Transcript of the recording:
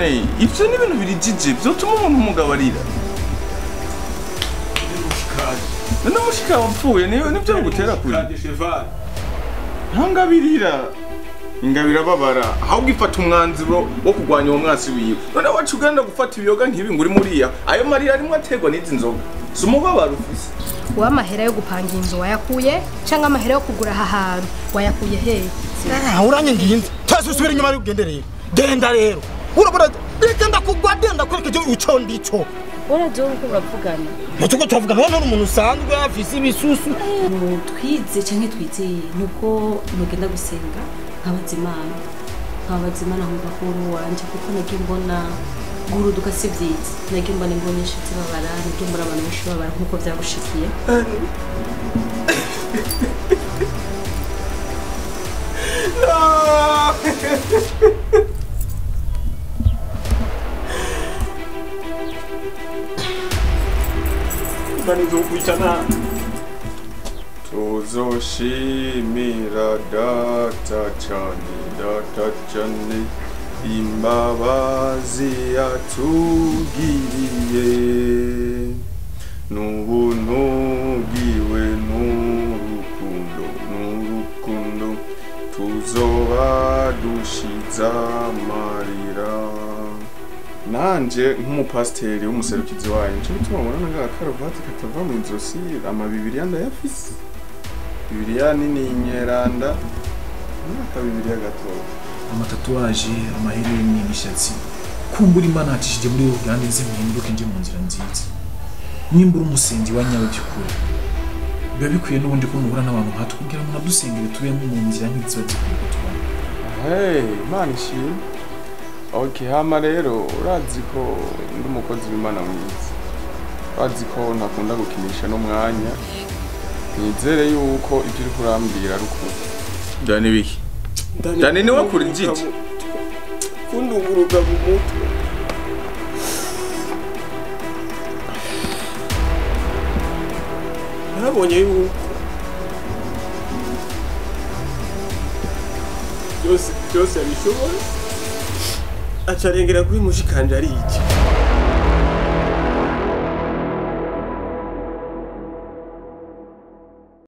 None ivyo ni ibintu birijije vyotuma umuntu umugabo arira. None mushika wapfuye niyo nivyo bigutera kuri. Ntangabirira. Ingabira babara ahubwo ifata umwanzuro wo kurwanya uwo mwansi wiwe. None wacu ugenda gufata ibiyoga nkibi ngo uri muriya ayo marira arimwe aterwa n'izi nzoga. Si umubabaro ufise. Wa amahera yo gupanga inzu wayakuye cyangwa amahera yo kugura aha hantu wayakuye hehe? Uranyanginze. Twese usubira inyuma ari ugende rero. Genda rero. Urabona reka ndakugwa denda kwerekeje uco ndico. Uraje uko uravugana. Ntuko tuvugana none umuntu usanzwe afise ibisusu. Twize canke twizeye nuko nugenda gusenga nkabazimana. Nkabazimana nkumva ko uri wanje kuko nagiye mbona guruduka si vyiza. Nagiye mbona ingo nyinshi zibabara, nagiye mbona abantu benshi babara nkuko vyagushikiye. No! Tuzoshimira data cane imbabazi yatugiriye n'ubuntu bwiwe n'urukundo n'urukundo tuzoba dushiza amarira. Nanje nk'umupasiteri w'umuserukizi wayo nico gituma mubona nga karuvati katava mu izosi amabibiriya ndayafise. Bibiliya nini nyeranda n'akabibiriya gatoya. Amatatuwaje, amahereni, imishatsi. Kumbura Imana yacishije muri Uganda nze mpinduke nje mu nzira nziza. Nimbura umusengi wa nyawe by'ukuri. Biba bikwiye n'ubundi ko muhura n'abantu nkatwe kugira ngo nadusengere tube mu nzira nk'iziba zikwiye gutwara. Hey, Imana ishimwe. Okay, hama rero urazi ko ndi umukozi w'Imana mwiza. Urazi ko ntakunda gukinisha n'umwanya. Nizere yuko ibyo uri kurambwira ari ukuri. Dani biki? Dani niwe kuri njiji. Kundunguruka mu mutwe. Narabonye yuko byose byose abishobora. Acarengera kuri mushikanje ari iki.